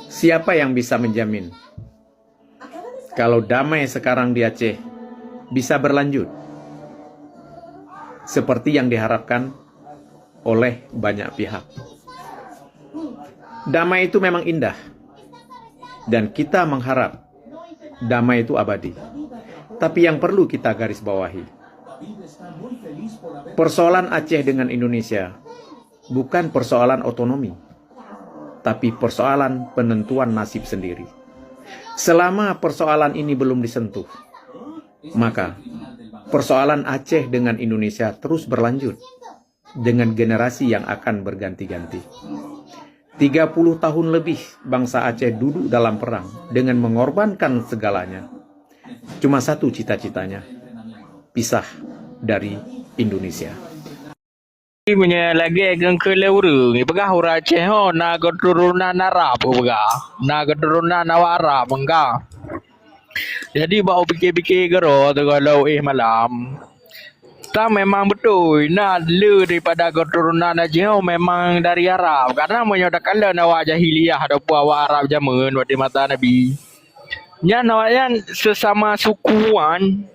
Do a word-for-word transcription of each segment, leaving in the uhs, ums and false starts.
Siapa yang bisa menjamin kalau damai sekarang di Aceh bisa berlanjut seperti yang diharapkan oleh banyak pihak? Damai itu memang indah, dan kita mengharap damai itu abadi. Tapi yang perlu kita garis bawahi, persoalan Aceh dengan Indonesia bukan persoalan otonomi, tapi persoalan penentuan nasib sendiri. Selama persoalan ini belum disentuh, maka persoalan Aceh dengan Indonesia terus berlanjut dengan generasi yang akan berganti-ganti. Tiga puluh tahun lebih bangsa Aceh duduk dalam perang dengan mengorbankan segalanya. Cuma satu cita-citanya, pisah dari Indonesia. Meunyoe lagèe geungkeue lé ureueng, ipeugah ureueng Aceh ho na keuturonan Arab, ipeugah. Na keuturonan awak Arab, meuga. Jadi, bak upike-pike keudroe teungoh lheueh malam, tan memang beutôi, na le daripada keuturonan Aceh ho memang dari Arab. Karena meunyoe takalon awak jahiliyah ataupun awak Arab jameun watèe masa Nabi, nyan awaknyan sesama sukuan.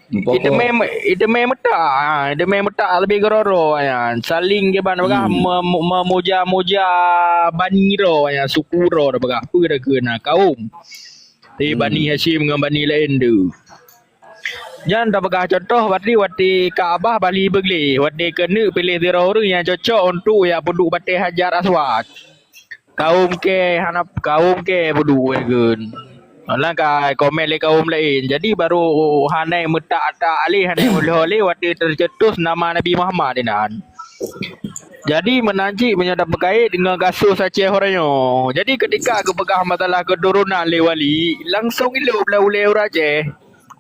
Iteumé, iteumé meutak, ha, iteumé meutak leubeh keudroe-droe nyan. Saling kiban peugah, hmm, me-, me-, memuja-muja bani droe nyan, suku droe tapeugah. Peue takheun na kaum. Di, hmm, Bani Hasyim ngon bani laén tu. Nyan tapeugah contoh, watèe, watèe Ka'bah Bali beugleh, watèe keuneuk piléh sidroe ureueng nyang cocok untuk jak peuduek batèe Hajar Aswad. Kaum kèe hana, kaum kèe peuduek, wèh geun. Alah ka komen lé kaum laén. Jadi, barô hana meutak-tak lé, hana meulhô lé watèe teucetus nama Nabi Muhammad inan. Jadi, meunan cit meunyoe tapeukait deungon kasus Aceh uroe nyoe. Jadi, keutika geupeugah masalah keuturonan lé Wali, langsong ilôb lé ulèe ureueng Aceh.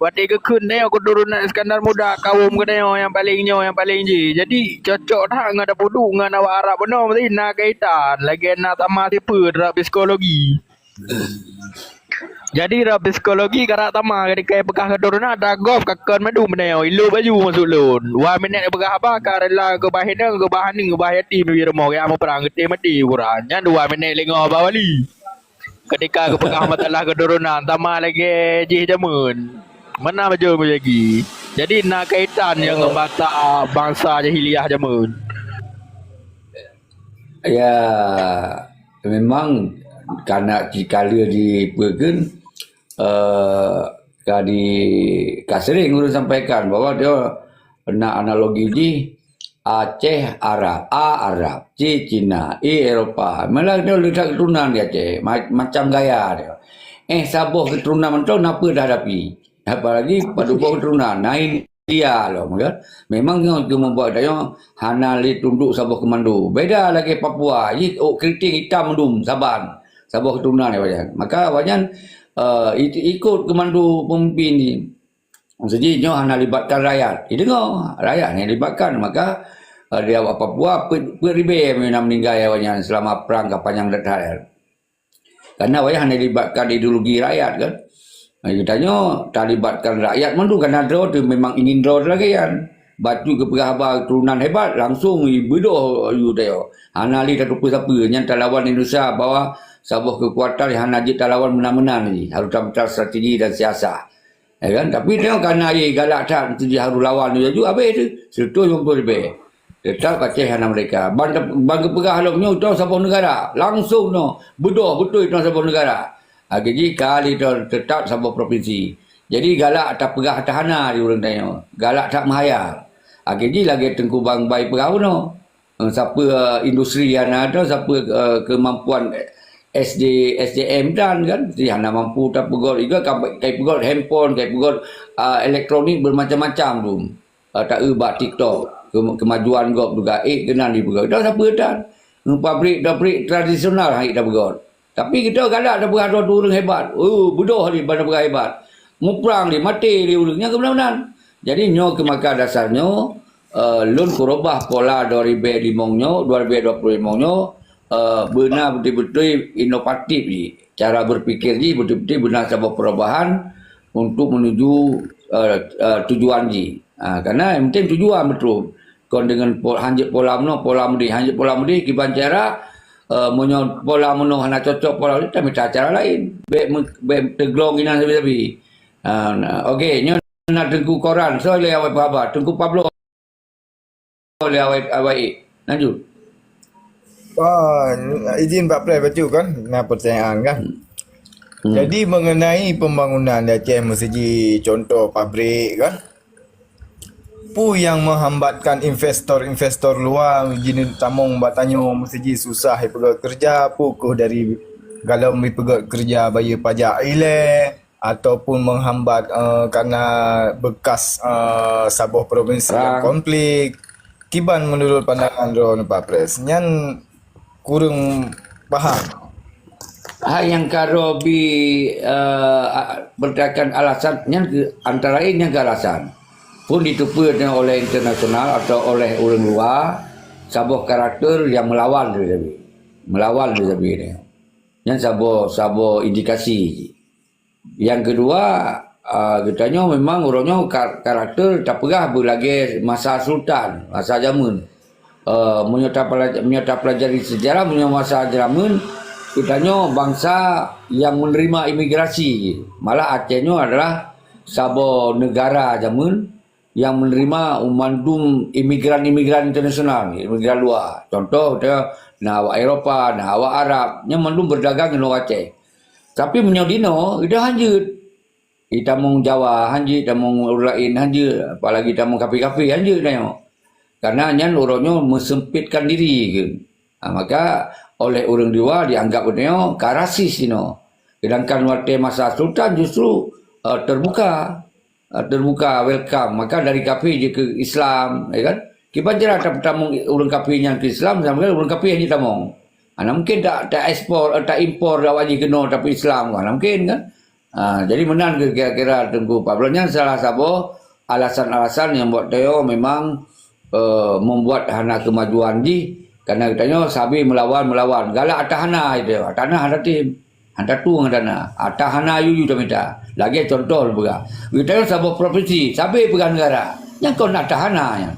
Watèe geukheun tanyoe keuturonan Iskandar Muda, kaum geutanyoe nyang paleng nyoe, nyang paleng jih. Jadi, cocok that ngon tapeuduek ngon awak Arab bunoe, meusti na kaitan, lagèe na sama sipeue dalam psikologi. Jadi, dalam psikologi karap tamah, ketika peugah keuturonan, ata gob ka kon mandum bunoe, ilôb laju maksud lôn. Dua minèt peugah haba, ka rela keubah inong, keubah aneuk, keubah yatim di rumoh, geujak muprang, geutem maté ukuran. Nyan dua minèt lé ngon haba Wali. Ketika geupeugah masalah keuturonan, sama lagèe jih jameun. Mana bajeu meujagi. Jadi, na kaitan nyang ngon bangsa, bangsa jahiliyah jameun. Ya, memang kana cikala di peue keun, eh, ka di, ka sering ulôn sampaikan bahwa dia na analogi jih, Aceh Arab, A Arab, C Cina, E Eropa. Malah dia letak keturunan di Aceh, ma-, macam gaya dia. Eh, saboh keturunan mantong na peue dihadapi. Apalagi padub boh keturunan, na India lom, kan. Memang nyoe keu membuat tanyoe hana lé tunduk saboh keumando. Beda lagèe Papua, jih ôk keriting itam mandum saban. Saboh keturunan awaknyan. Maka awaknyan, eh, it-, ikut keumando pemimpin ni. Maksud jih nyoe hana libatkan rakyat. Ideungoe, rakyat hana libatkan. Maka, eh, di awak Papua, peuet, peuet ribèe na meuninggai awaknyan selama prang ka panyang that. Karena awaknyan hana libatkan ideologi rakyat, kan. Nah, geutanyoe talibatkan rakyat mandum, karena droe teuh memang ingin droe lagèe nyan. Bacut geupeugah haba keturunan hebat, langsung beudôh yue tanyoe. Hana lé tateupeue sapeue, nyan talawan Indonesia bahwa saboh keukuatan nyang hana jeuet talawan meunan-meunan jih, harôh tameucah strategi dan siasah. Ya kan? Tapi tengok kana ye galak that, meusti jiharôh lawan laju, habéh tu. Seratus lima puluh ribèe. Tetap Aceh hana merdeka. Ban, ban geupeugah lom nyoe, "Droe saboh negara." Langsung nyoe, beudôh beutôi droe saboh negara. Akhé jih ka lheuh droe tetap saboh provinsi. Jadi galak tapeugah that hana di ureueng tanyoe. Galak that meuhayal. Akhé jih lagèe Teungku Bang Bai peugah bunoe. Eh, sapeue, eh, industri hana ada, sapeue, eh, kemampuan S D, S D M dan kan, meusti hana mampu tapeugöt. Iga ka, ka ipeugöt handphone, ka ipeugöt, ah, elektronik bermacam-macam tu. Ah, taeu bak TikTok, ke-, kemajuan gob juga, eh, keunan dipeugöt. Dah sapeue dan? Pabrik-pabrik tradisional hai tapeugöt. Tapi geutanyoe galak tapeugah droe ureueng hebat. Oh, beudôh lé ban tapeugah hebat. Muprang lé, maté lé ureueng. Nyan keunan-keunan. Jadi, nyoe keuh maka dasar nyoe, eh, lôn keurubah pola dua ribèe limong nyoe, dua ribèe dua puluh limong nyoe, eh, beuna beutôi-beutôi inovatif jih. Cara berpikir jih beutôi-beutôi beuna saboh perubahan untuk menuju, eh, eh, tujuan jih. Ah, karena yang penting tujuan beutôi. Kon deungon po-, hanjeuet pola meunoe, pola meudeh, hanjeuet pola meudeh, kiban cara Uh, meunyoe pola meunoe hana cocok pola, tamita cara lain. Bèk me-, bèk teuglong inan sabe-sabe. Uh, nah, okey, nyoe na Teungku Koran, soe lé awai haba? Teungku Pablo lé awai, awai. Lanjut. Oh, izin Pak Pres baca kan? Na pertanyaan kan? Hmm. Jadi mengenai pembangunan di Aceh meuseujih contoh pabrik kan? Peue nyang meuhambatkan investor-investor luwa jini tamong bak tanyoe meuseujih susah jipeugöt keureuja, peue keuh dari galom jipeugöt keureuja bayeue pajak ilèe ataupun meuhambat uh, karena bekas uh, saboh provinsi yang konflik. Kiban menurut pandangan droeneuh Pak Pres? Nyan kurang paham. Hai nyang ka droe bi uh, bertakan alasan nyan ke, antara lain nyang ke alasan pun ditupeue oleh internasional atau oleh ureuëng luar saboh karakter yang melawan sabe-sabe. Melawan sabe-sabe ni. Nyan saboh saboh indikasi. Yang kedua, uh, geutanyoe memang uroe nyoe karakter tapeugah beulagèe masa sultan, masa jameun. Uh, meunyoe tapelajari sejarah, meunyoe masa jameun, geutanyoe bangsa yang menerima imigrasi. Malah Aceh nyoe adalah saboh negara jameun yang menerima mandum imigran-imigran internasional, imigran luar. Contoh, na awak Eropa, na awak Arab, nyan mandum berdagang ngon Aceh. Tapi meunyoe dinoe, ida hanjeuet. Itamong Jawa hanjeuet, tamong ureuëng laén hanjeuet, apalagi tamong kafe-kafe hanjeuet tanyoe. Karena nyan uroe nyoe meusempitkan diri ke. Ha, maka oleh ureuëng luwa dianggap tanyoe ka rasis inoe. Sedangkan watèe masa sultan justru uh, terbuka. Uh, terbuka, welcome. Maka dari kafe je ke Islam, ya kan? Kiban cara tamong ureuëng kafe nyan ke Islam, sama ureuëng kafe hanya tamong. Hana mungkin tak tak ekspor, tak impor dak wajib kena tapi Islam kan. Hana mungkin kan? Ha, jadi meunan ke kira-kira Teungku Pak Belon nyan salah saboh alasan-alasan yang buat Teo memang uh, membuat hana kemajuan jih karena geutanyoe sabe melawan-melawan. Galak atah hana itu, atah hana hana tim. Hanta tueng hana. Atah hana yuyu tamita. Lagèe contoh lôn peugah. Geutanyoe saboh provinsi, sabe peugah negara. Nyang kon atah hana nyan.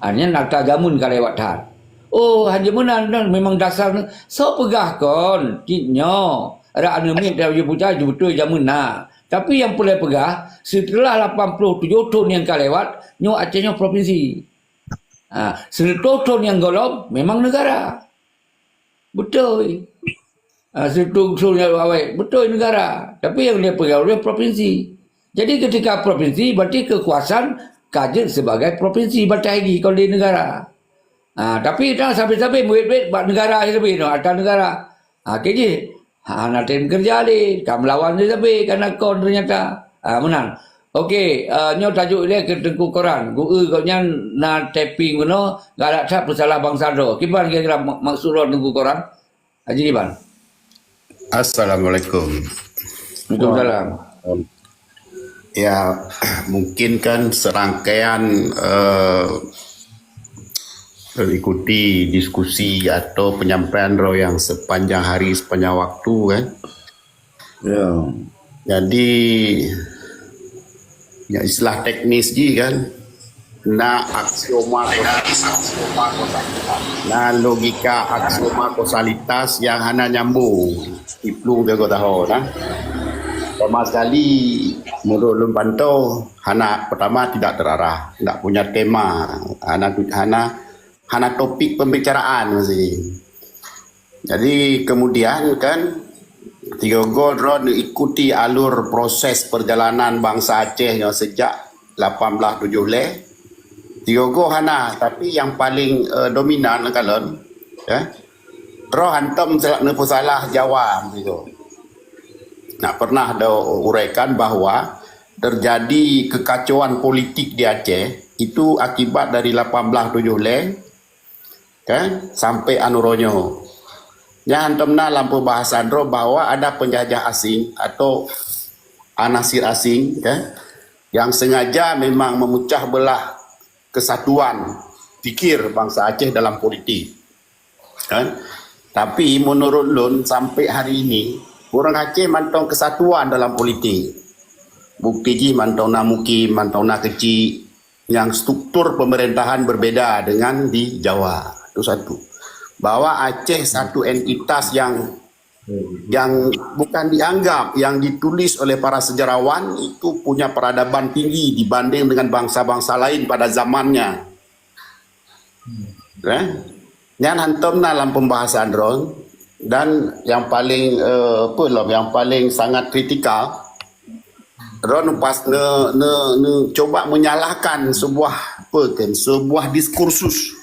Ha, nyan atah jameun ka lewat that. Oh, hanya meunan memang dasar soe peugah kon cit nyoe. Rak aneuk miet dan uji puja beutôi jameun na. Tapi nyang peureulèe peugah, setelah lapan puluh tujoh thon nyang ka lewat, nyoe Aceh nyoe provinsi. Ha, seratus thon nyang gohlom memang negara. Beutôi. Ha, seratus thon nyang awai, beutôi negara. Tapi nyang dia peugah oleh provinsi. Jadi ketika provinsi berarti kekuasaan ka jeuet sebagai provinsi, batai lagi kalau di negara. Ha, tapi dah sampai-sampai murid-murid bak negara sabe-sabe, no, atas negara. Ha, kejih. Ha, hana tem kerja lé, ka melawan sabe-sabe karena kon ternyata. Ha, meunan. Okey, uh, nyoe tajuk dia ke Teungku Koran. Geu gobnyan na tapping bunoe, galak that peusalah bangsa droe. Kiban kira-kira maksud droe Teungku Koran? Haji Iban. Assalamualaikum. Waalaikumsalam. Ya, mungkin kan serangkaian uh, ikuti diskusi atau penyampaian roh yang sepanjang hari, sepanjang waktu kan. Ya. Jadi, ya istilah teknis ji kan, na aksioma, na logika aksioma kausalitas yang hana nyambung. Iplueng ke tahu kan. Sama sekali menurut lun pantau hana pertama tidak terarah, tidak punya tema, hana hana hana topik pembicaraan masih. Jadi kemudian kan tiga gol droe ikuti alur proses perjalanan bangsa Aceh yang sejak lapan belas tujuh leh. Tiga gol hana, tapi yang paling uh, dominan kalon ya. Droe hantom neupeusalah Jawa gitu. Nak pernah dah uraikan bahwa terjadi kekacauan politik di Aceh itu akibat dari lapan belas tujuh leh kan sampai anuronyo. Nyan hantom na lam perbahasan roh bahwa ada penjajah asing atau anasir asing kan yang sengaja memang memecah belah kesatuan fikir bangsa Aceh dalam politik. Kan? Tapi menurut lun sampai hari ini orang Aceh mantong kesatuan dalam politik. Bukti jih mantong na mukim, mantong na kecil, yang struktur pemerintahan berbeda dengan di Jawa. Itu satu. bahwa Aceh satu entitas yang yang bukan dianggap, yang ditulis oleh para sejarawan itu punya peradaban tinggi dibanding dengan bangsa-bangsa lain pada zamannya. Eh? Nyan hantom na lam pembahasan droe, dan yang paling eh, apa lom, yang paling sangat kritikal, droe pas ne, ne, ne, coba menyalahkan sebuah apa kan, sebuah diskursus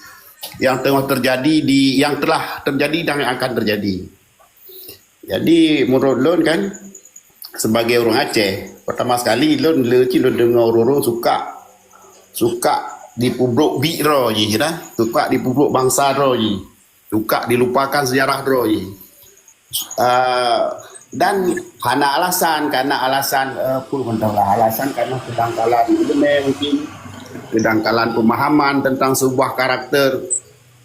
yang tengah terjadi di yang telah terjadi dan yang akan terjadi. Jadi menurut lôn kan, sebagai orang Aceh, pertama sekali lôn le cit lôn dengar ureueng suka suka dipubrok bik droe jih dah, suka dipubrok bangsa droe jih, suka dilupakan sejarah droe jih. Uh, dan hana alasan, karena alasan uh, pun entahlah alasan karena kedangkalan ilmu mungkin, kedangkalan pemahaman tentang sebuah karakter,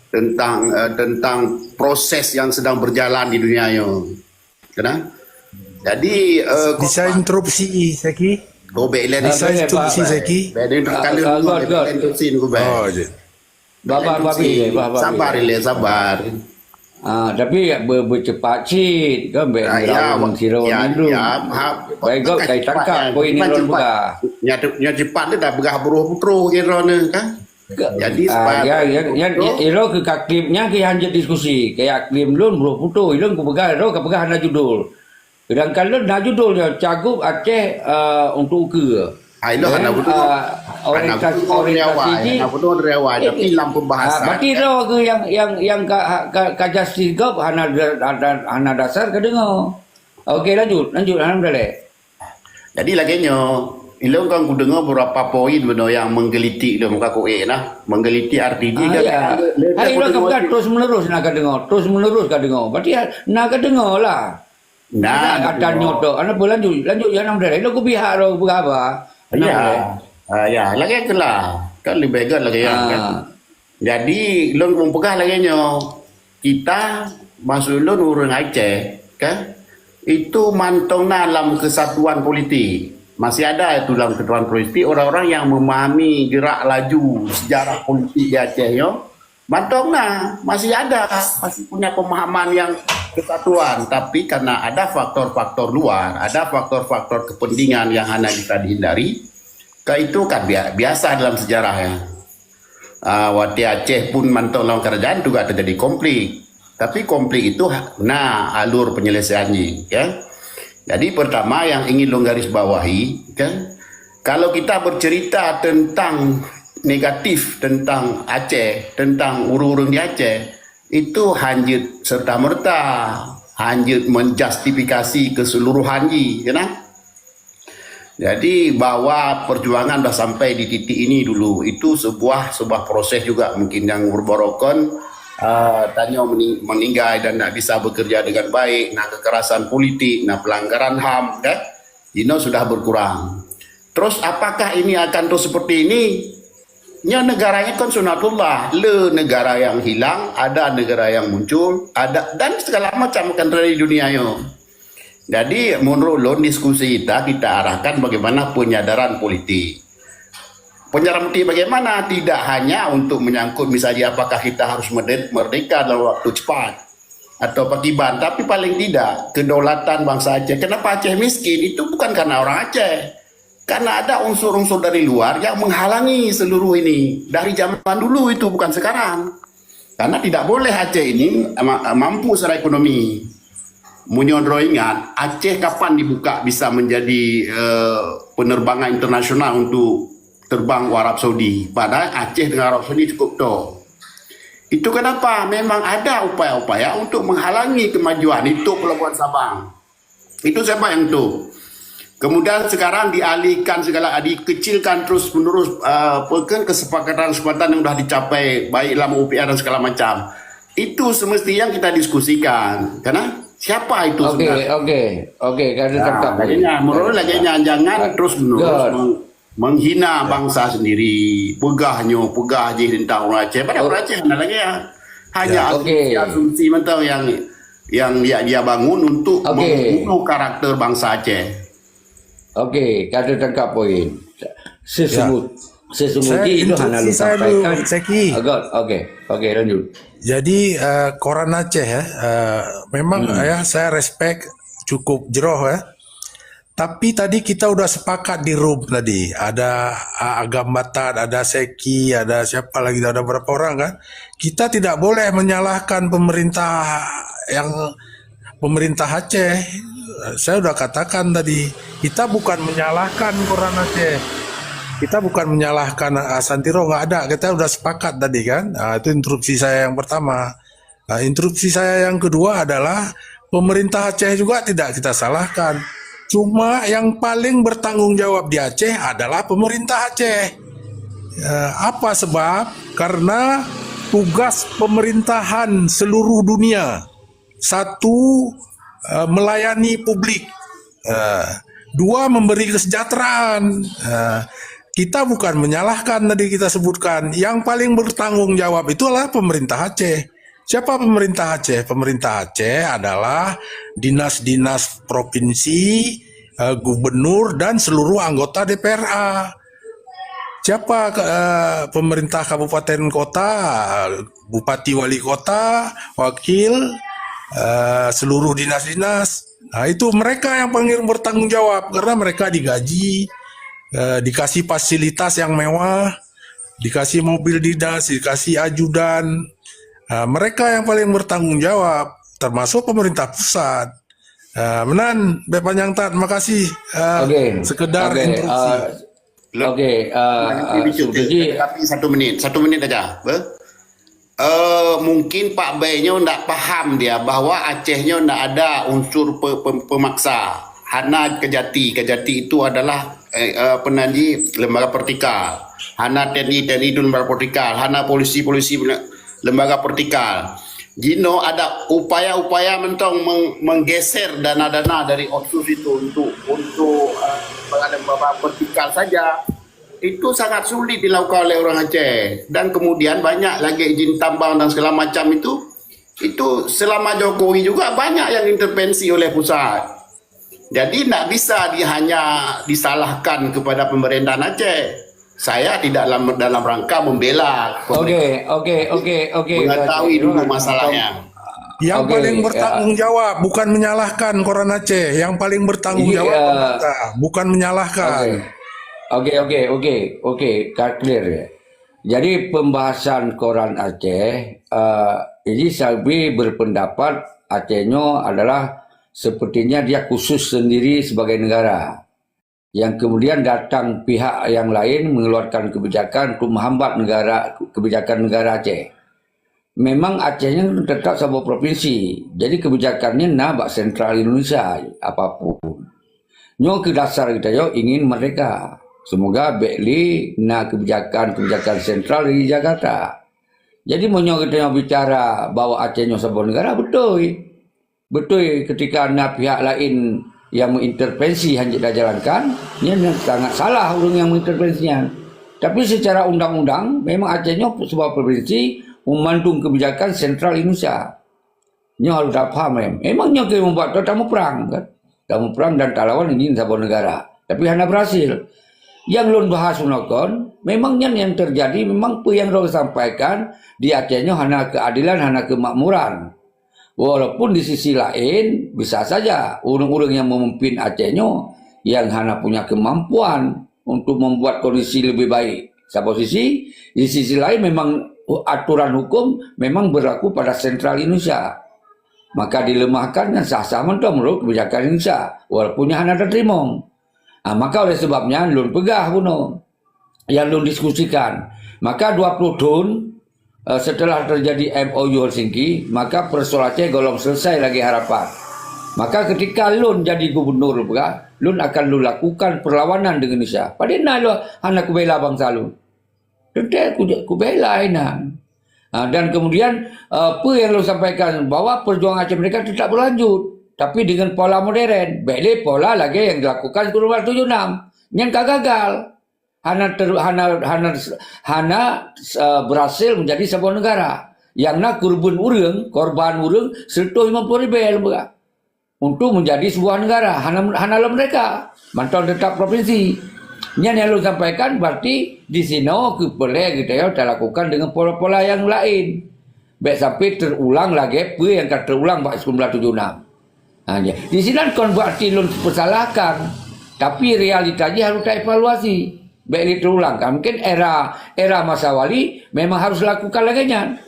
tentang uh, tentang proses yang sedang berjalan di dunia nyoe. Kena? Jadi uh, Bisa interupsi Zaki? Oh, baik lah. Bisa interupsi Zaki? Baik, dia kalau Ah, ah, God, God. Interupsi ni, baik. Oh, je. Bapak babi, bapak babi. Sabar, Ile, sabar. Ah, tapi ya ber, bercepat cit kan baik Ah, ya, ya, siro ya, mandum. Ya, ha, Baik, kau kai tangkap poin ni cepat, lôn cepat. Buka. Nya tu, nya cepat dia dah begah buruh putroh ke droe ni kan. Jadi Ah, sebab ya, ya, ya, ya, ilo ke kaklim nya ke hanjeuet diskusi. Kayak klim lôn buruh putroh, ilôn ku peugah ilo ka peugah hana judul. Sedangkan lôn na judul nyoe Cagup Aceh uh, untuk ukeue. Ah, ilo hana Dan, betul. ah, Hana orientasi betul dari orientasi awal, ji. hana betul dari awal. Tapi lam pembahasan. Ah, berarti dah ke yang yang yang ka ka, ka justice gop hana hana hana dasar ka dengar. Okey, lanjut, lanjut alhamdulillah. Jadi lagèe nyoe, ilôn kan kudeungoe beberapa poin benoe nyang menggelitik lôn muka kuék nah. Menggelitik arti jih Ah, kan. ya. Lôn Hari kan lo kudeungoe kan terus menerus nak ka dengar, terus menerus ka dengar. Berarti nak ka dengar lah. Nah, Ada nyoto. Ana boleh lanjut, lanjut ya alhamdulillah. Lo ku pihak lo berapa? Ya. Ah, ya, lagèe keula. Kan lebih baik lagèe nyan kan. Ah. Jadi lôn pun peugah lagèe nyoe. Kita maksud lôn ureueng Aceh kan itu mantong na lam kesatuan politik. Masih ada itu dalam kesatuan politik orang-orang yang memahami gerak laju sejarah politik di Aceh nyoe. Mantong na, masih ada, masih punya pemahaman yang kesatuan. Tapi karena ada faktor-faktor luar, ada faktor-faktor kepentingan yang hana bisa dihindari, ka itu kan bia- biasa dalam sejarah ya. Ah, watèe Aceh pun mantong lawan kerajaan juga terjadi konflik. Tapi konflik itu ha- na alur penyelesaian jih, ya. Jadi pertama yang ingin lôn garis bawahi, kan, kalau kita bercerita tentang negatif tentang Aceh, tentang ureueng-ureueng di Aceh, itu hanjeuet serta merta, hanjeuet menjustifikasi keseluruhan jih, kan? Jadi bahwa perjuangan dah sampai di titik ini dulu itu sebuah sebuah proses juga mungkin yang berborokon uh, tanyoe mening- meninggai dan tak bisa bekerja dengan baik, na kekerasan politik, na pelanggaran ham kan. Ino sudah berkurang. Terus apakah ini akan terus seperti ini? Nya negaranya kan sunatullah. Le negara yang hilang, ada negara yang muncul, ada dan segala macam akan terjadi di dunia ini. Jadi menurut lôn diskusi kita kita arahkan bagaimana penyadaran politik. Penyadaran politik bagaimana? Tidak hanya untuk menyangkut misalnya apakah kita harus merdeka dalam waktu cepat atau pakiban, tapi paling tidak kedaulatan bangsa Aceh. Kenapa Aceh miskin? Itu bukan karena orang Aceh. Karena ada unsur-unsur dari luar yang menghalangi seluruh ini. Dari zaman dulu itu bukan sekarang. Karena tidak boleh Aceh ini mampu secara ekonomi. Meunyoe droe ingat, Aceh kapan dibuka bisa menjadi uh, penerbangan internasional untuk terbang ke Arab Saudi? Padahal Aceh dengan Arab Saudi cukup to. Itu kenapa? Memang ada upaya-upaya untuk menghalangi kemajuan itu pelabuhan Sabang. Itu siapa yang tu? Kemudian sekarang dialihkan segala dikecilkan terus menerus uh, apa kesepakatan kesepakatan yang sudah dicapai baik dalam O P R dan segala macam. Itu semestinya kita diskusikan. Karena siapa itu Okey, okey. Okey, kada tangkap. Lagi nya, menurut lagi nya jangan terus menerus menghina bangsa sendiri. Peugah nyo, peugah jih tentang orang Aceh. Pada orang Aceh ada lagi ya. Hanya asumsi-asumsi mentang yang yang dia, dia bangun untuk membunuh karakter bangsa Aceh. Okey, kada tangkap poin. Sesebut. Sesungguhnya itu hana lôn sampaikan. Oke, oke, oke, lanjut. Jadi, eh, koran Aceh, ya, eh, memang, hmm, ya, saya respect cukup jroh, ya. Tapi tadi kita udah sepakat di room tadi. Ada, ah, Agam Batat, ada Seki, ada siapa lagi, ada berapa orang kan. Kita tidak boleh menyalahkan pemerintah yang, pemerintah Aceh. Saya udah katakan tadi, kita bukan menyalahkan koran Aceh. Kita bukan menyalahkan, ah, Santiro, nggak ada. Kita udah sepakat tadi kan. Ah, itu interupsi saya yang pertama. Nah, interupsi saya yang kedua adalah pemerintah Aceh juga tidak kita salahkan. Cuma yang paling bertanggung jawab di Aceh adalah pemerintah Aceh. Eh, apa sebab? Karena tugas pemerintahan seluruh dunia, satu, eh, melayani publik, eh, dua, memberi kesejahteraan. Eh, kita bukan menyalahkan, tadi kita sebutkan, yang paling bertanggung jawab itu adalah pemerintah Aceh. Siapa pemerintah Aceh? Pemerintah Aceh adalah dinas-dinas provinsi, eh, gubernur, dan seluruh anggota D P R A. Siapa, eh, pemerintah kabupaten kota, bupati, wali kota, wakil, eh, seluruh dinas-dinas? Nah, itu mereka yang paling bertanggung jawab karena mereka digaji, eh, dikasih fasilitas yang mewah, dikasih mobil dinas, dikasih ajudan. Nah, mereka yang paling bertanggung jawab, termasuk pemerintah pusat. Ah, meunan, bèk panyang that, makasih. Ah, sekedar interupsi. Oke, ah, ah, Suzuki. Tapi satu menit, satu menit aja. Apa? Eh, mungkin Pak Bay nyoe ndak paham dia bahwa Aceh nyoe ndak ada unsur pe-, pe-, pemaksa. Hana kejati. Kejati itu adalah, eh, eh, apa nan ji, lembaga vertikal. Hana TNI, TNI itu lembaga vertikal. Hana polisi, polisi lembaga vertikal. Jinoe ada upaya-upaya mantong meng-, menggeser dana-dana dari otsus itu untuk, untuk, eh, lembaga vertikal saja. Itu sangat sulit dilakukan oleh orang Aceh. Dan kemudian banyak lagi izin tambang dan segala macam itu, itu selama Jokowi juga banyak yang intervensi oleh pusat. Jadi, ndak bisa di-, hanya disalahkan kepada pemerintahan Aceh. Saya tidak dalam, dalam rangka membela pemerintah. Oke, oke, oke, oke. Mengetahui dulu masalahnya. Yang paling bertanggung jawab, bukan menyalahkan koran Aceh. Yang paling bertanggung jawab pemerintah, bukan menyalahkan. Oke, oke, oke, oke, ka clear ya. Jadi pembahasan koran Aceh, eh, ini Sabri berpendapat Aceh nyoe adalah sepertinya dia khusus sendiri sebagai negara. Yang kemudian datang pihak yang lain mengeluarkan kebijakan untuk menghambat negara, kebijakan negara Aceh. Memang Aceh nyan tetap saboh provinsi. Jadi kebijakannya na bak sentral Indonesia apapun. Nyoe keu dasar geutanyoe ingin merdeka. Semoga bèk lé na kebijakan-kebijakan sentral di Jakarta. Jadi meunyoe geutanyoe bicara bahwa Aceh nyoe saboh negara, beutôi. Beutôi, ketika na pihak laén nyang mengintervensi hanjeuet tajalankan, nyan sangat salah ureuëng nyang mengintervensi nyan. Tapi secara undang-undang, memang Aceh nyoe sebuah provinsi meumandum kebijakan sentral Indonesia. Nyoe harus tapaham, em. Memang nyoe keu membuat tamuprang, kan? Tamuprang dan talawan ingin saboh negara. Tapi hana berhasil. Yang lôn bahas meunokon, memang nyan yang terjadi, memang peue yang lôn sampaikan di Aceh nyoe hana keadilan, hana kemakmuran. Walaupun di sisi laén, bisa saja ureuëng-ureuëng yang memimpin Aceh nyoe yang hana punya kemampuan untuk membuat kondisi lebih baik. Saboh sisi, di sisi laén memang aturan hukum memang berlaku pada sentral Indonesia. Maka dilemahkan dan sah-sah mantong menurut kebijakan Indonesia, walaupun nyan hana teurimong. Ah, maka oleh sebab nyan lôn peugah bunoe nyang lôn diskusikan. Maka dua puluh thon, eh, setelah terjadi M O U Helsinki, maka persoalan Aceh golom selesai lagèe harapan. Maka ketika lôn jadi gubernur, peugah, lôn akan lôn lakukan perlawanan dengan Indonesia. Padahal na lôn hana kubela bangsa lôn. Teuntèe ku, kubela inan. Ha, dan kemudian, eh, apa yang lôn sampaikan, bahwa perjuangan Aceh Merdeka tetap berlanjut, tapi dengan pola modern. Bèk lé pola lagèe yang dilakukan seribu sembilan ratus tujuh puluh enam. Nyan ka gagal. Hana ter-, hana, hana, hana, eh, berhasil menjadi sebuah negara. Yang na keureubeuen ureuëng, korban ureuëng, seratus lima puluh ribu lebih. Untuk menjadi sebuah negara, hana, hana lom merdeka. Mantong tetap provinsi. Nyan nyang lôn sampaikan, berarti di sinoe keu peureulée geutanyoe talakukan deungon pola-pola nyang laén. Bék sampai teurulang lagée peue nyang ka teurulang bak sembilan belas tujuh enam. Ha, ya. Di sinan kon berarti lôn peusalahkan, tapi realita jih harus taevaluasi. Bék lé teurulang. Kan mungkin era, era masa wali memang harus lakukan lagée nyan.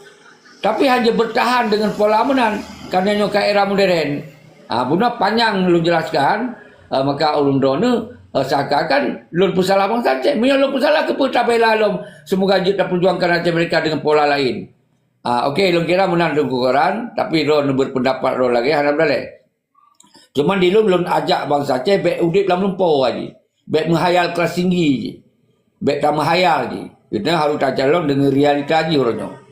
Tapi hana bertahan dengan pola meunan, karena nyoe ka era modern. Ha, bunoe panyang lôn jelaskan, eh, maka ulôn droeneuh, eh, seakan-akan lôn peusalah bansa Aceh. Meunyoe lôn peusalah, keupeue tabela lom, semoga jeuet taperjuangkan Aceh Merdeka dengan pola lain. Ah, okey, lôn kira meunan Teungku Koran, tapi droeneuh berpendapat droe lagée hana meudaleh. Cuman di lôn, lôn ajak bansa Aceh bék udeb lam lumpoe jih. Bék meuhayal kelas tinggi jih. Bék tameuhayal jih. Kita harus tacalon dengan realita jih uroe nyoe.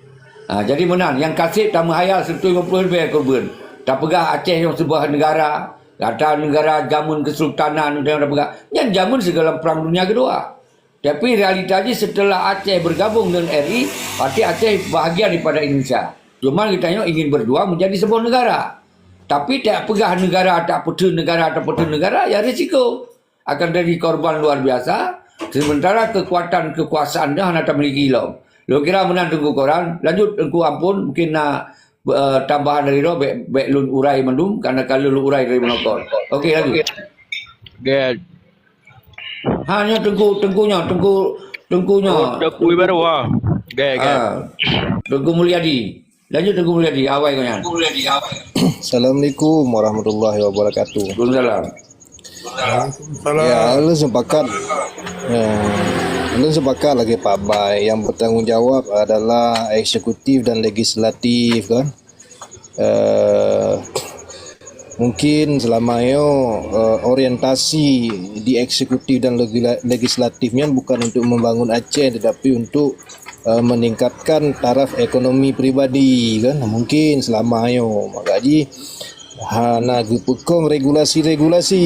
Ah, jadi meunan, nyang kaseb tameuhayal seratus lima puluh leubeh keureubeuen. Tapeugah Aceh nyoe sebuah negara, kata negara jameun kesultanan, udah tapeugah. Nyan jameun sigohlom Perang Dunia Kedua. Tapi realita jih, setelah Aceh bergabung dengan R I, berarti Aceh bahagian daripada Indonesia. Cuma geutanyoe ingin berjuang menjadi sebuah negara. Tapi tak peugah negara, tak peuteun negara, tak peuteun negara, ya risiko akan terjadi korban luar biasa, sementara kekuatan kekuasaan nyoe hana tamiliki lom. Lôn kira meunan Teungku Koran, lanjut Teungku Ampon, mungkin na, eh, tambahan dari droe, bék, bék lôn urai mandum, karena ka lôn urai dari meunokot. Okey, lanjut. Okey. Ha, nyoe Teungku, Teungku nyoe, Teungku, Teungku nyoe. Oh, Teungku Ibaru, ha. Okey, okey. Ah, Teungku Mulyadi. Lanjut Teungku Mulyadi, awai kau nyan. Assalamualaikum warahmatullahi wabarakatuh. Waalaikumsalam. Waalaikumsalam. Ya, lôn sepakat. Ya, lôn sepakat lagée Pak Bai, yang bertanggung jawab adalah eksekutif dan legislatif, kan. Eh, mungkin selama nyoe, eh, orientasi di eksekutif dan legila-, legislatif nyan bukan untuk membangun Aceh, tetapi untuk, eh, meningkatkan taraf ekonomi pribadi, kan. Mungkin selama nyoe, maka jih hana geupeukong regulasi-regulasi,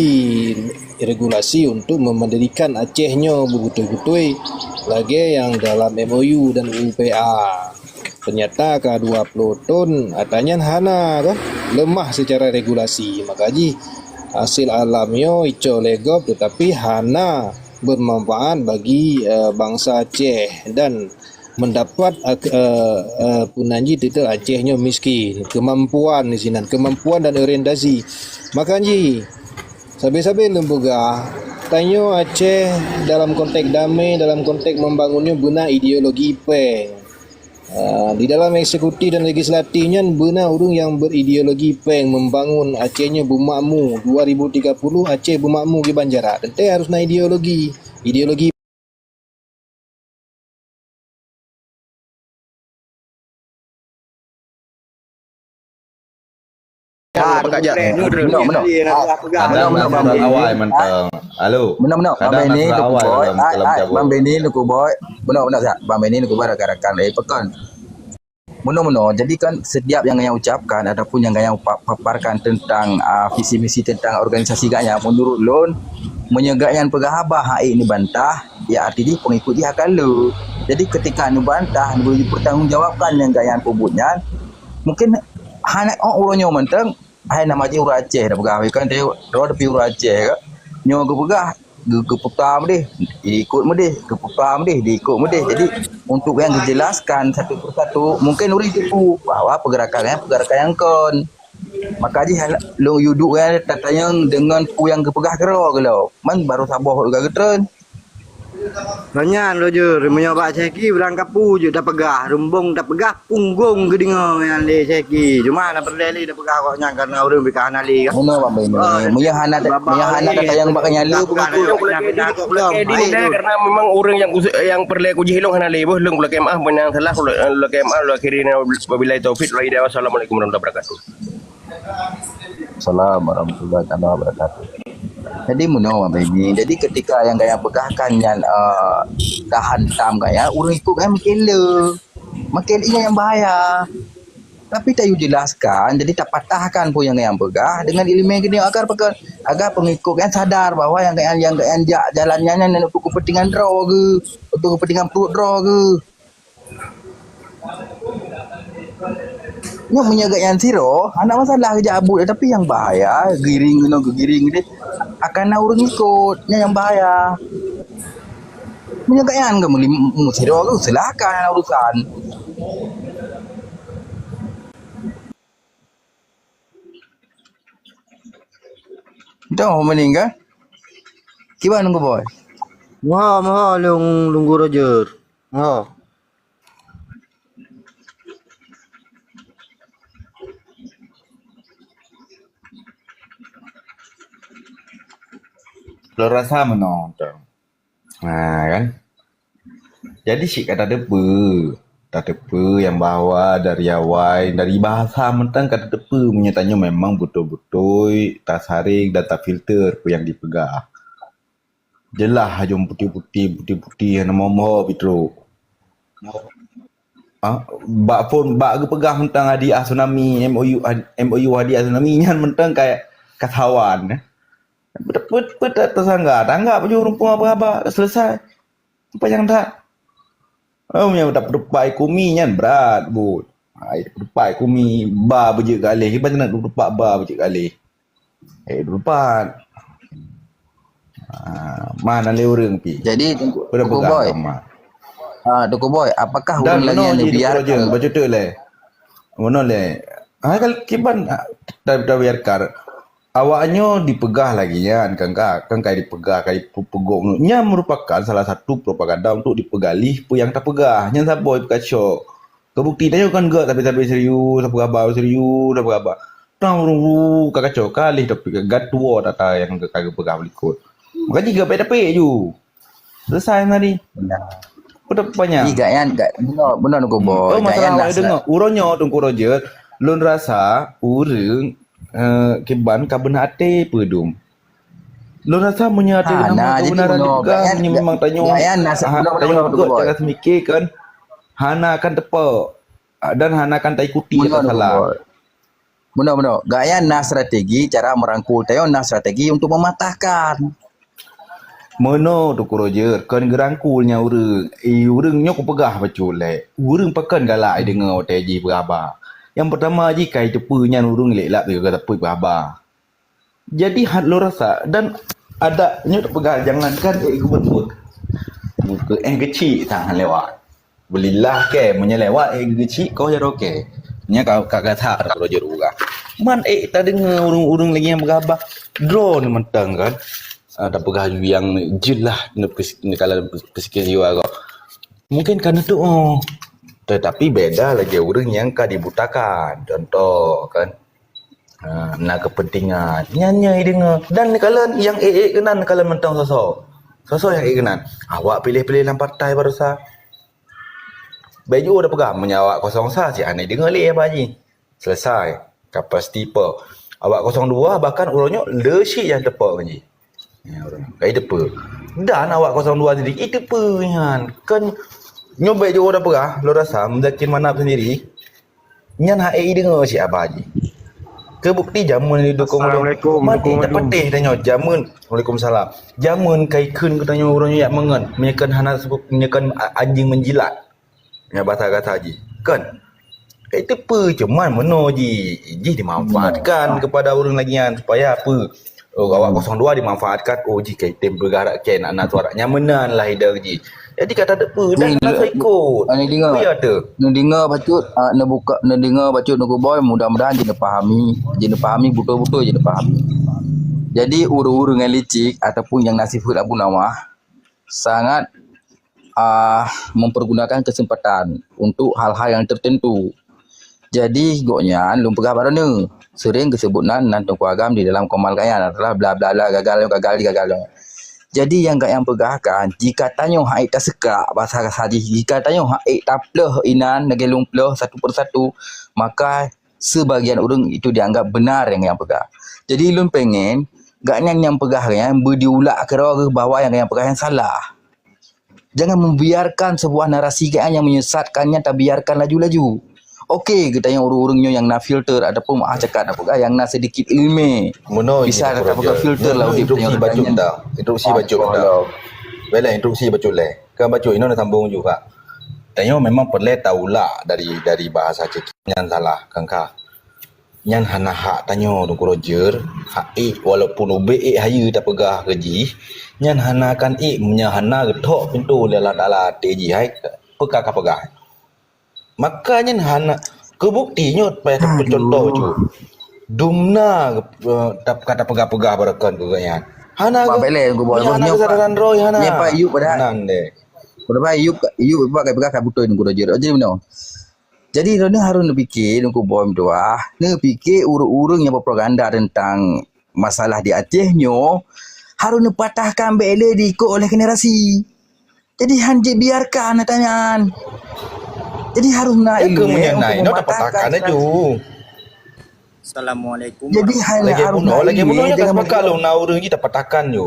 regulasi untuk memendirikan Aceh nyoe beutôi-beutôi lagée nyang dalam M O U dan U P A. Ternyata ka dua puluh thon, atra nyan hana, kan, lemah secara regulasi. Maka jih hasil alam nyoe icok lé gob, tetapi hana bermanfaat bagi, eh, bansa Aceh dan mendapat, eh, eh, eh, peunan jih titel Aceh nyoe miskin. Kemampuan di sinan, kemampuan dan orientasi. Maka jih, sabe-sabe lôn peugah, tanyoe Aceh dalam konteks damai, dalam konteks membangun nyoe beuna ideologi péng. Ah, di dalam eksekutif dan legislatif nyan beuna ureuëng nyang berideologi péng membangun Aceh nyoe beumakmu, dua ribu tiga puluh Aceh beumakmu kiban jarak. Teuntée harus na ideologi. Ideologi. Ya, pakat jak. Benar, benar. Kadang nak awai mantong. Halo. Benar, benar. Kadang nak awai dalam, dalam Jawa. Benar, benar, Zak. Bang Benny, Teungku Boy. Benar, benar, Zak. Bang Benny, Teungku Boy, rakan-rakan, eh, pekan. Benar, benar. Jadi kan setiap yang gaya ucapkan ataupun yang gaya pa-, paparkan tentang, ah, visi misi tentang organisasi gaya, menurut lôn, meunyoe gaya peugah haba hak neubantah, ya arti jih pengikut jih akan le. Jadi ketika neubantah, neubri pertanggungjawabkan nyang gaya peubuet nyan, mungkin hana ôk uroe nyoe mantong, hai nama jih ureuëng Aceh dah peugah, kan teu, droe tapi ureuëng Aceh ke. Nyoe geupeugah, geu-, geupeugah meudeh, diikut meudeh, geupeugah meudeh, diikut meudeh. Jadi untuk yang dijelaskan satu persatu, mungkin ureuëng tipu bahwa pergerakan nyan, pergerakan nyang kon. Maka jih lôn yue duek nyan tatanyong deungon peue nyang geupeugah keudroe geuh lom. Man baru saboh geupeugah geutreun. Nyan lôn jeuet, meunyoe bak Syehki barang kapeue jeuet tapeugah, rumbong tapeugah, punggong geudeungoe nyan lé Syehki. Cuma na peureulée lé tapeugah awaknyan karena ureuëng pih ka hana lé kan. Meunoe Bang Beni. Oh, meunyoe hana, meunyoe hana tatanyong bak nyan lé, bukan tu. Lôn kulakée deh, karena memang ureuëng nyang kus-, nyang peureulée kujih lôn hana lé, boh lôn kulakée maah, meunyoe salah, kulakée, kulakée maah, lôn akhiri, wabillahi taufiq wal hidayah. Wassalamualaikum warahmatullahi wabarakatuh. Assalamualaikum warahmatullahi taala wabarakatuh. Jadi meunoe Bang Beni. Jadi ketika nyang gaya peugah kan nyan, eh, ka hantam gaya, ureuëng ikut kan makin le. Makin ingat nyang bahaya. Tapi tayue jelaskan, jadi tapatahkan peue nyang gaya peugah dengan ileumee geutanyoe agar peke-, agar pengikut kan sadar bahwa nyang gaya, nyang gaya jak jalan nyan, nyan untuk kepentingan droe geuh, untuk kepentingan pruet droe geuh. Nyoe meunyoe geuh nyan sidroe, hana masalah geujak abut, tapi nyang bahaya, giring keunoe geugiring deh, akan na ureuëng ikot, nyan nyang bahaya. Meunyoe gobnyan ka meuli-, meusidroe, silakan urusan. Dah meninggal. Kiban Teungku Boy? Moho, moho, Lung, Teungku Roger. Moho. Lôn rasa meunoe, Tong. Ha, kan? Jadi, cit ka tateupeue. Tateupeue nyang bahwa dari awai, dari bahasa mantong ka tateupeue. Meunyoe tanyoe memang beutôi-beutôi tasaring dan tafilter peue nyang dipeugah. Jeulaih hajom putéh-putéh, putéh-putéh, hana moh-moh pih trok. Ah, bak phon, bak geupeugah mantong hadiah tsunami, M O U, M O U hadiah tsunami nyan mantong ka, ka sawan, eh. Pet-, pet-, pet-, teusangga, tanggap ju ureueng peue haba, dah selesai. Apa nyang that? Oh, nyang dak peutupat kumi nyan brat, buet. Ai, peutupat kumi ba beujeuet galeh, kiban nak peutupat ba beujeuet galeh. Eh, peutupat. Ah, mana lé ureueng pi? Jadi, Teungku, Teungku Boy. Ah, Teungku Boy, apakah ureueng lagèe nyan dibiarkan? Bacut tu lé. Meunoe lé. Ha, kal-, kiban, ah, ta-, tabiarkan. Awak nyoe dipeugah lagèe nyan, kan ka, kan ka dipeugah, ka dipeugok. Nyan merupakan salah satu propaganda untuk dipeugalih peue nyang tapeugah. Nyan saboh peukaco. Keu bukti tanyoe kan gèt tapi-tapi serius, tapeugah ba serius, tapeugah ba. Tang ru-ru ka kaco, ka leh tapi ka tuwo data nyang ka geupeugah likot. Maka jih geupeuk-peuk ju. Selesai tadi. Nah. Udah banyak. Ih, gak yan, gak, benar, benar Teungku Boy. Oh, gak yan masalah awak deungoe. Uroe nyoe Teungku Roger, lôn rasa ureueng, eh, kiban ka beuna até peudum. Lôn rasa meunyoe até keunong kebenaran dipeugah, meunyoe memang tanyoe, tanyoe peugah cara seumiké kan, hana akan teupeu dan hana akan taikuti rasa salah. Beuna, beuna. Gaya na strategi cara merangkul tanyoe, na strategi untuk mematahkan. Meunoe Teungku Roger, kon geurangkul nyan ureueng. Eh, ureueng nyoe kupeugah bacut lé. Ureueng pakon galak deungoe watèe jih peuraba. Nyang peurtama jih kai teupeu nyan ureueng lé lap deungoe tapi peuraba. Jadi hat lôn rasa dan adat nyoe teupeugah jangankan ék geubuet-buet. Buet éh geuchik sang lewat. Beulilah kèe meunyoe lewat ék geuchik koh jaroe kèe. Nya ka ka gata roh jeuet uga. Man ék tadeungoe ureueng-ureueng lagèe nyang beugabah droe mantong kan. Ah, tapeugah nyang jeulaih neupeusikén jiwa gob. Mungkin ka neuteu'oh. Tetapi beda lagèe ureueng nyang ka dibutakan. Contoh kan. Ha, na keupeuntingan. Nyan nyang ideungoe. Dan neukalon nyang ék-ék keunan neukalon mantong soe-soe. Soe-soe nyang ék keunan. Awak piléh-piléh lam partai baroesa. Bèk jiôh tapeugah meunyoe awak kosong sa si aneuk deungoe lé haba jih. Selesai. Kapasiti po. Awak kosong dua bahkan uroe nyoe le cit nyang teupok ngon jih. Ya, ureueng. Ka jiteupeue. Dan awak kosong dua sendiri jiteupeue nyan. Kan nyoe bèk jiôh tapeugah, lôn rasa Muzakir Manaf sendiri nyan hana ék ideungoe si haba jih. Keu bukti jameun didukong ulôn. Assalamualaikum. Mat ék tapatéh tanyoe jameun. Waalaikumsalam. Jameun ka ikheun keu tanyoe uroe nyoe jak meungon. Meunyoe kon hana, meunyoe kon a-, anjing menjilat. Nyan basa gata jih. Kon. Ka jiteupeue cuma meunoe jih. Jih dimanfaatkan kepada ureueng lagèe nyan supaya apa? Oh, awak kosong dua dimanfaatkan. Oh, jih ka item peugah rakyat nak na suara. Nyan meunan lah idong jih. Jadi ka tateupeue dan rasa ikot. Neudeungoe. Ya tu. Neudeungoe bacut, ah, neubuka, neudeungoe bacut Teungku Boy, mudah-mudahan jih neupahami, jih neupahami, beutôi-beutôi jih neupahami. Jadi ureueng-ureueng nyang licik ataupun nyang na sifeuet Abu Nawah sangat, ah, mempergunakan kesempatan untuk hal-hal yang tertentu. Jadi gobnyan lôn peugah bak droeneuh, sering geuseubut nan, nan Teungku Agam di dalam komal gobnyan adalah bla bla bla, gagal, gagal, gagal. Jadi nyang gobnyan peugah kan, jika tanyoe hana ék taseukak basa gata jih, jika tanyoe hana ék taplôh inan lagèe lôn plôh satu persatu, maka sebagian ureueng itu dianggap benar nyang gobnyan peugah. Jadi lôn pengen gobnyan nyang peugah nyan beu diulak keudroe bahwa nyang gobnyan peugah nyan salah. Jangan membiarkan sebuah narasi gobnyan nyang menyesatkan nyan tabiarkan laju-laju. Oke, geutanyoe ureueng-ureueng nyoe nyang na filter ataupun maah cakap na peugah nyang na sedikit ileumèe. Meunoe bisa tapeugah filter lah udép tanyoe. Interupsi bacut dah. Interupsi bacut dah. Baiklah, interupsi bacut lé. Kan bacut, inoe na sambung juga. Tanyoe memang peureulèe taulak dari, dari bahasa cekik nyan salah, kan ka. Nyan hana hak tanyoe Teungku Roger, hak ék walaupun ubé ék hayeue tapeugah keu jih, nyan hana akan ék meunyo hana geuthok pintoe lé Allah Taala até jih hai peuka ka peugah. Maka nyan hana keu bukti nyoe payah tapeucuntoh cu. Dumna eh, tap- ka tapeugah-peugah baroekon keu gobnyan. Hana Bak geu- Belek Teungku Boy, meunyo hana nyoe geusadar Pak, dan roh hana. Nyoe Pak Yup pada. Nang deh. Pada Pak Yup, Yup Pak ka peugah ka beutôi Teungku Roger. Jadi meunoe. Jadi, droeneuh harôh neupike Teungku Boy meutuah, neupike ureuëng-ureuëng nyang berpropaganda tentang masalah di Aceh nyoe harôh neupatahkan bék lé diikot oleh generasi. Jadi, han jibiarkan ata nyan. Jadi, harôh na ilmu untuk mematahkan generasi. Assalamualaikum. Jadi, hanya harôh na ilmu, jangan bunuh lagi, jangan bunuh lagi, jangan bunuh lagi. Lagi bunuh, jangan sepakat lôn, na ureuëng jih tapatahkan ju.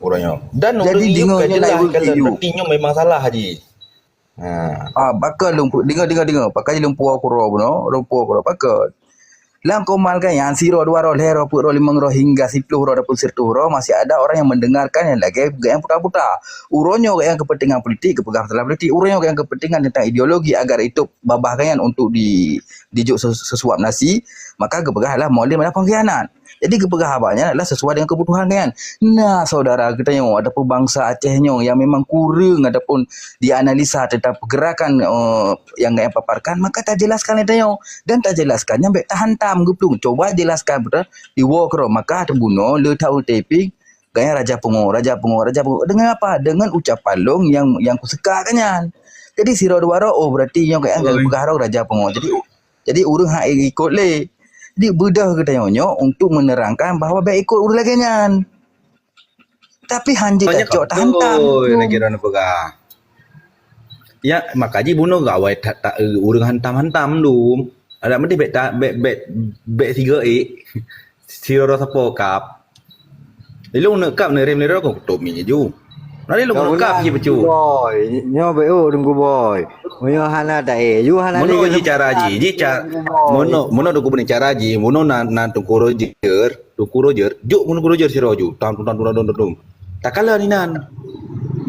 Ureuëng nyoe. Dan jadi, ureuëng nyoe dengar kan jelas ureuëng kan, berarti nyoe memang salah jih. Ha. Ah, pakon lôn pu-, dengar, dengar, dengar. Pakon lôn puwoe kuro bunoe, lôn puwoe kuro. Pakon. Lam komal kan nyan, sidroe, dua roh, lhèe roh, peuet roh, limong roh, hingga siploh roh ataupun siratoh roh, masih ada orang yang mendengarkan yang lagèe geupeugah nyang puta-puta. Uroe nyoe geupeugah nyang kepentingan politik, geupeugah masalah politik. Uroe nyoe geupeugah nyang kepentingan tentang ideologi agar itu babah geupeugah nyang untuk di, dijok ses-, sesuap nasi, maka geupeugah adalah Maulid adalah pengkhianat. Jadi geupeugah haba nyan adalah sesuai dengan kebutuhan geupeugah nyang. Nah, saudara geutanyoe ataupun bansa Aceh nyoe yang memang kureueng ataupun dianalisa tentang pergerakan, eh, yang geupeugah paparkan, maka tajelaskan lé tanyoe dan tajelaskan nyan bék tahantam geuplueng. Coba jelaskan beutôi diwoe keudroe, maka teubunoe le that u T V geupeugah nyang Raja Pungo, Raja Pungo, Raja Pungo. Dengan apa? Dengan ucapan lôn yang, yang kuseuka geupeugah nyan. Jadi sidroe dua roh, oh, berarti nyoe geupeugah nyang geupeugah roh Raja Pungo. Jadi Jadi ureuëng hana ikot lé. Jadi beudôh geutanyoe nyoe untuk menerangkan bahwa bék ikot ureuëng lagèe nyan. Tapi han jeuet cocok tahantam. Oi, lagèe droeneuh peugah. Ya, maka jih bunoe gawai that, that, eh, ureuëng hantam-hantam dum. Adak meudeh bék ta-, bék, bék, bék sigoe ék. Sidroe sapo kab. Ilôn neukab neurem lé droe kutôp mi ju. Nari lôn neukab ji peucu. Boy, nyoe B O Teungku Boy. Meunyoe hana taé, ju hana. Meunoe ji cara ji, ji ca-, meunoe, meunoe Teungku beuneuk cara ji, meunoe na, na Teungku Roger, Teungku Roger, jok Teungku Roger sidroe ju. Tam, tam, tam, tam, tam, tam. Takalon inan.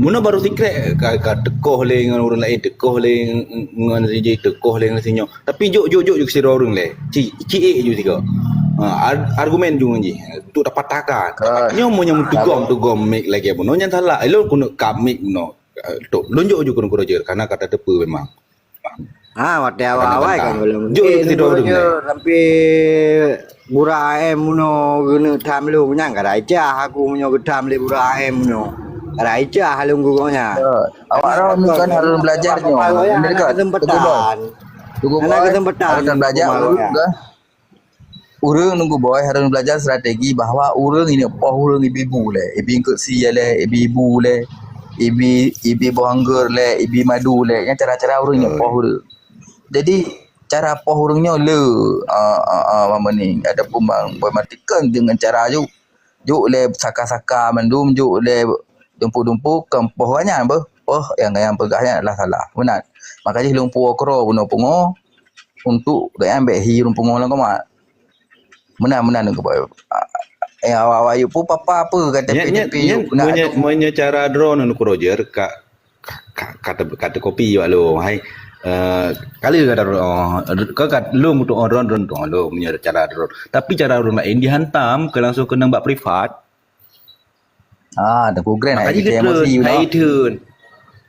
Meunoe baru sikrek ka, ka teukoh lé ngon ureuëng laén, teukoh lé ngon si jih, teukoh lé ngon si nyoe. Tapi jok, jok, jok, jok sidroe ureuëng lé. Ci, ci ék ju sigoe. Ha, ar-, argumen ju ngon jih. Untuk tapatahkan. Nyoe meunyoe meutugom, tugom mik lagèe bunoe nyan salah. Ilôn keuneuk kab mik bunoe. Eh, tok, lôn jok ju keuneuk Roger, karena ka tateupeue memang. Ha, watèe awai-awai kan gohlom. Jok ju sidroe ureuëng lé. Sampai gura A M bunoe geuneuk tham lôn nyan ka raicah aku meunyoe geutham lé gura A M bunoe. Ka raicah lôn geuh nyan. Ya, awak roh ni kan harus belajar nyoe. Bener kan? Kesempatan. Tunggu boy. Tunggu boy. Kesempatan. Harus belajar dulu kan. Ureuëng Teungku Boy harus belajar strategi bahwa ureuëng ini poh ureuëng ibi bu lé, ibi eungkot sie lé, ibi bu lé, ibi, ibi boh anggur lé, ibi madu lé. Nyan cara-cara ureuëng ini poh ureuëng. Jadi cara poh ureuëng nyoe le, ah, ah, ah, mama ni ada pun bang boy matikan dengan cara ju. Jok lé saka-saka mandum, jok lé dumpu-dumpu, keu poh geuh nyan beuh. Poh nyang geupeugah nyan adalah salah. Meunan. Maka jih lôn puwoe keudroe bunoe pungo untuk geupeugah bék hi ureuëng pungo lam koma. Meunan, meunan Teungku Boy. Eh, awak-awak yuk pu papa apa kata P T P yuk. Meunyoe cara droeneuh Teungku Roger ka, ka, ka, ka, ka teukopi awak lôn. Hai, eh, kali kata droeneuh, ka, ka, lôn untuk droeneuh, droeneuh tu lôn meunyoe cara droeneuh. Tapi cara ureuëng laén dihantam ke langsung keunong bak privat. Ah, Teungku Grand hai emosi. Hai geutreun.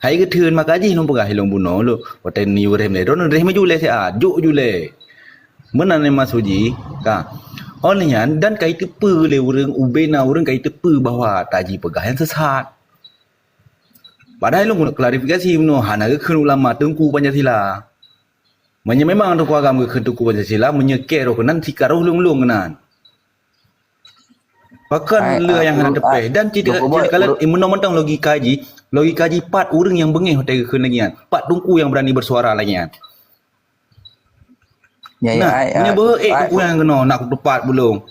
Hai geutreun maka jih lôn peugah lôn bunoe lôn. Watèe ni ureuëng lé droeneuh reh maju lé siat, jok ju lé. Meunan lé maksud jih, ka. Óh lheueh nyan dan ka jiteupeue lé ureuëng ubé na ureuëng ka jiteupeue bahwa taji peugah nyang sesat. Padahai lôn keuneuk klarifikasi bunoe hana geukheun ulama Teungku Pancasila. Meunyoe memang Teungku Agam geukheun Teungku Pancasila, meunyoe kèe roh keunan sikaroh lôn-lôn keunan. Pakon lé nyang hana teupéh dan tidak jadi kalau meunoe mantong logika jih, logika jih pat ureuëng nyang beungéh watèe geukheun lagèe nyan. Pat Teungku nyang beurani bersuara lagèe nyan. Nah, meunyoe beuhe ék Teungku nyang keunoe nak kuteupat bulong.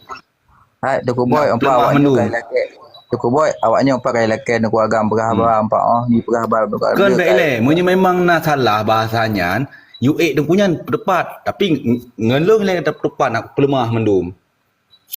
Hai, Teungku Boy, empat awak nyoe kai lakèe. Teungku Boy, awak nyoe empat kai lakèe Teungku Agam peugah haba empat oh, ni peugah haba. Kon bèk ilèe, meunyoe memang na salah bahasa nyan, yue ék Teungku nyan peuteupat, tapi ngon lôn ilèe teupeupat nak peuleumah mandum.